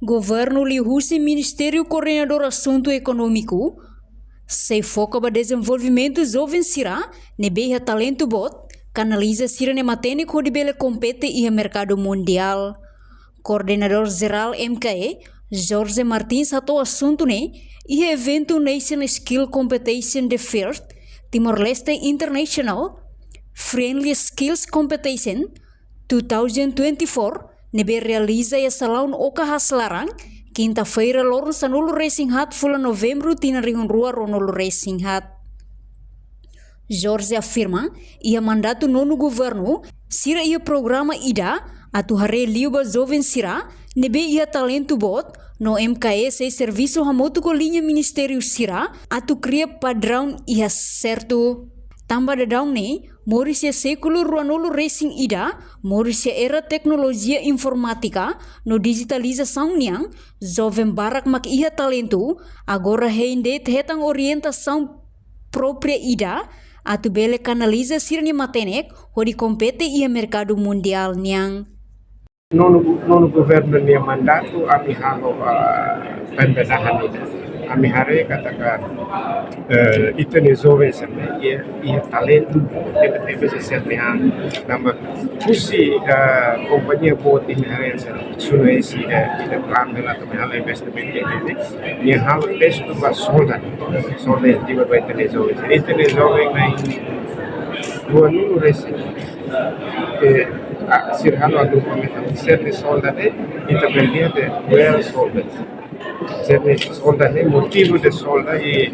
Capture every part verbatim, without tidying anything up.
Governu liuhusi Ministériu Koordenadór Asuntu Ekonómiku sei foka ba dezenvolvimentu joven sira ne'ebé iha talentu boot, kanaliza sira-nia matenek hodi bele kompete iha merkadu mundiál. Koordenadór Jerál M K E, Jorge Martins, hato'o asuntu ne'e iha eventu Nation Skill Competition, the first Timor-Leste International Friendly Skills Competition two thousand twenty-four, ne'ebé realiza iha salaun Okahas Laran, kinta-feira, loron sanulu-resin-haat fulan Novembru tinan rihun rua ruanulu-resin-haat. Jorge afirma, iha mandatu nonu governu, sira iha programa ida atu haree liu ba joven sira ne'ebé iha talentu boot, no M K E sei servisu hamutuk ho liña ministériu sira atu kria padraun iha SERTU. Tanba daudaun ne'e, moris iha sékulu ruanulu-resin-ida, moris iha era teknolojia informátika no dijitalizasaun nian, joven barak mak iha talentu, agora hein de'it hetan orientasaun própria ida atu bele kanaliza sira-nia matenek hodi kompete iha merkadu mundiál nian. Nonu, nonu governu nia mandatu ami halo, ah, pembenahan ida. Ami haree katak, eh, ita-nia joven sira-ne'e iha, iha talentu, tebe-tebes sira-nia an. Tanba husi, eh, kompañia boot imi haree sira, Suno S ida, ida plan de la tome halo investimentu ida ne'e, nia halo testu ba solda, solda estiba ba ita-nia joven. Ita-nia joven na'in ruanulu-resin, eh, ah, sira halo agrupamentu, sira-nia solda ne'e, ita bele dehan well solda. Sira-nia solda ne'e, motivu de solda i,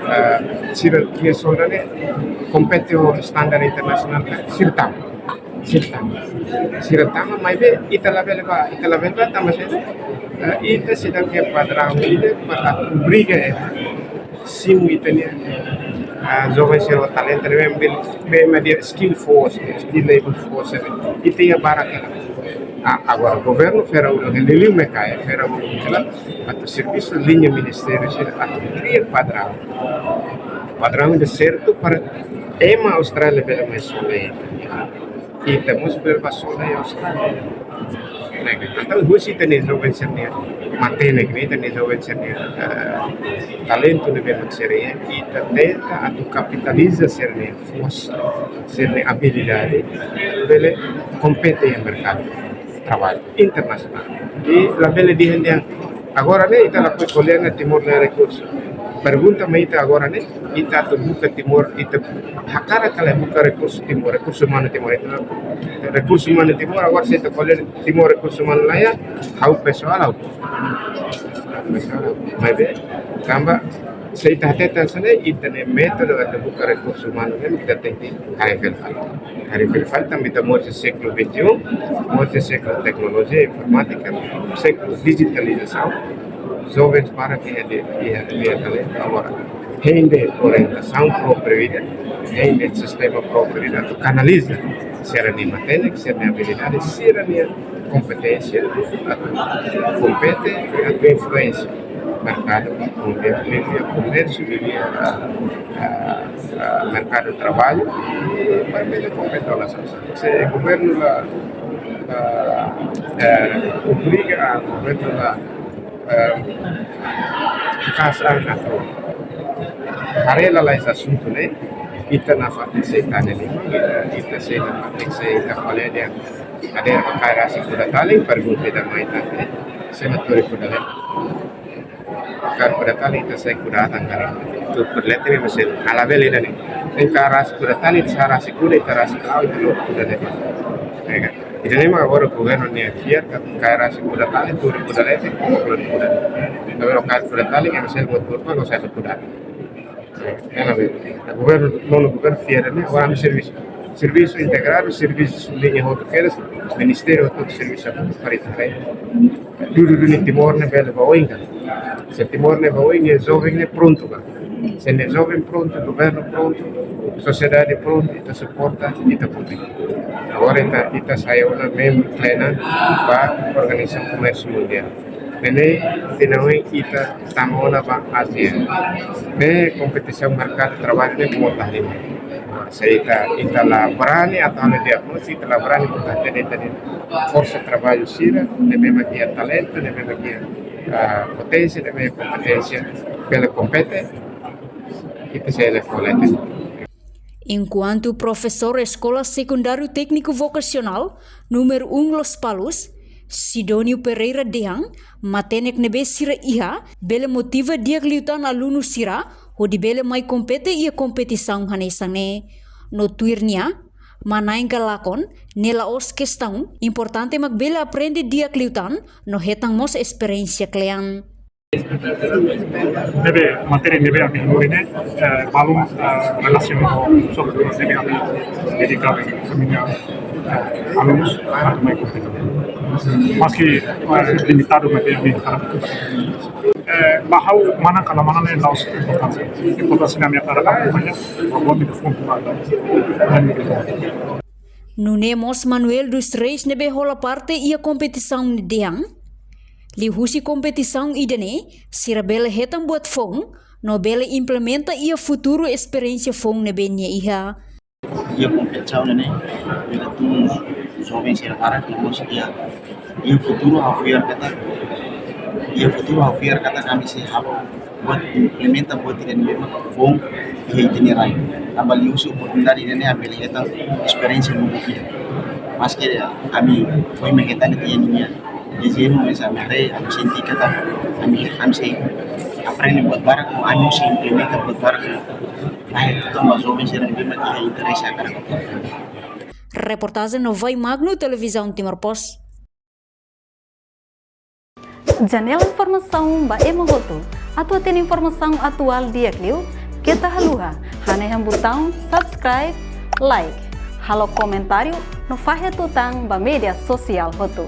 ah, sira-nia solda ne'e kompete ho standar internasionál ka, sira tama. Sira tama. Sira tama, maibé ita labele bá, ita labele bá tanba saida? Eh, ita seidauk iha padraun ida para obriga, eh, simu ita-nia, ah, joven sira ho talentu ne'ebé, be, be, skill force, skill labor force, eh, ita iha barak hela. Ah, agora governu fera ulun, liuliu M K E fera ulun hela atu servisu liña ministériu sira atu kria padraun. Padraun ida SERTU para ema Austrália bele mai solda iha ita. Ita mós bele bá solda iha Austrália. Ne'e, entaun husi ita-nia joven sira-nia matenek ne'e, ita-nia joven sira-nia, eh, talentu ne'ebé mak sira iha, ita tenta atu kapitaliza sira-nia forsa, sira-nia abilidade, bele kompete iha merkadu traballu internasionál. I labele dehan, dehan, agora ne'e ita lakohi ko'alia ona Timor nia rekursu. Pergunta mai ita agora ne'e, ita atu buka Timor, ita hakarak ka lae buka rekursu Timor, rekursu umanu Timor, ita rekursu umanu Timor, agora se ita ko'alia Timor rekursu umanu la iha, ha'u pesoál ha'u. Pesoál ha'u. Maibé, tanba, se ita hatete hanesan ne'e, ita-nia métodu atu buka rekursu umanu ne'e, ita tenke haree fila fali. Haree fila fali tanba ita moris iha sékulu vinte e um, moris iha sékulu teknolojia, informátika, sékulu dijitalizasaun. Jovens barak iha, iha, iha talentu agora. Hein de'it orientasaun própriu ida, hein de'it sistema própriu ida, atu kanaliza sira-nia matenek, sira-nia abilidade, sira-nia kompeténsia, atu kompete, atu influénsia merkadu mundiál, via komérsiu, via, ah, ah, ah, merkadu traballu, i para bele kompete ho nasaun. Se governu la, la, eh, obriga, ah, governu la, eh, kaza atu haree lalais asuntu ne'e, ita nafatin sei tane lima, ita, ita sei nafatin sei ita kolega hadeer ba kaer rasik kuda talin, pergunta ida mai tan, eh, se mak tuur kuda leten. Kaer kuda talin ita sai kuda atan karik. Tuur kuda leten ne'e mesti labele ida-ne'e. Ita rasik kuda talin, ita rasik kuda, ita rasik la'o, ita lori kuda leten. Ya kan? Ida-ne'e mak agora governu nia fiar katak kaer rasik kuda talin, tuur kuda leten, lori kuda. Tapi kaer kuda talin, ema seluk mak tuur, mak sai kuda. Ela be, governu, nonu governu fiar ne'e, agora ami servisu. Servisu integradu, servisu liña hotu kedas, ministériu hotu servisu atu para ita. Dudu duni Timor ne'e bele ba oin ka. Se Timor ne'e ba oin, ne'e joven ne'e prontu ka. Se ne'e joven prontu, governu prontu, sosiedade prontu, ita suporta, ita prontu. Agora ita, ita sai ona membru plena ba Organizasaun Komérsiu Mundiál. Ne'e, tinan oin ita tama ona ba ASEAN. Ne'e kompetisaun merkadu traballu ne'e mota lima. Se ita, ita la brani atu halo diagnóstiku, ita la brani atu hatene ita-nia forsa traballu sira, ne'ebé mak iha talentu, ne'ebé mak iha, ah, poténsia, ne'ebé iha kompeténsia, bele kompete, ita sei la'o ba leten. Enkuantu profesór Eskola Sekundáriu Tékniku Vokasionál númeru um Lospalos, Sidónio Pereira dehan, matenek ne'ebé sira iha bele motiva di'ak liután alunu sira hodi bele mai kompete iha kompetisaun hanesan ne'e. No tuir nia, manain ka lakon, ne'e la'ós kestaun, importante mak bele aprende di'ak liután no hetan mós esperiénsia kle'an. Ne'ebé, matéria ne'ebé ami hanorin ne'e, eh, balun, eh, relasiona ho, sobretudu, ne'ebé ami dedika ba ami-nia, eh, alunus atu mai kompete. Maski, eh, limitadu, maibé ami harap, eh, ba ha'u manán ka la manán ne'e la'ós importánsia. Importánsia ne'e ami hakarak akompaña, ba buat ne'ebé foun ba ami. Nune'e mós Manuel dos Reis ne'ebé hola parte iha kompetisaun ne'e dehan, liuhusi kompetisaun ida-ne'e, sira bele hetan buat foun, no bele implementa iha futuru esperiénsia foun ne'ebé nia iha. Iha kompetisaun ne'e, bele tun joven sira barak no mós iha, iha futuru ha'u fiar katak, iha futuru ha'u fiar katak ami sei halo buat, implementa buat ida ne'ebé mak foun iha ita-nia rai. Tanba liuhusi oportunidade ida-ne'e ami bele hetan esperiénsia lubuk ida. Maski ami foin mak hetan ita-nia dezeñu, mas ami haree, ami sente katak ami, ami sei aprende buat barak, no ami sei implementa buat barak. Fahe tutan ba joven sira ne'ebé mak iha interese hakarak. Reportajen Novai Magno, Televizaun Timor Post. Janela informasaun ba ema hotu. Atu hatene informasaun atuál di'ak liu, keta haluha hanehan butaun subscribe, like, halo komentáriu, no fahe tutan ba média sosiál hotu.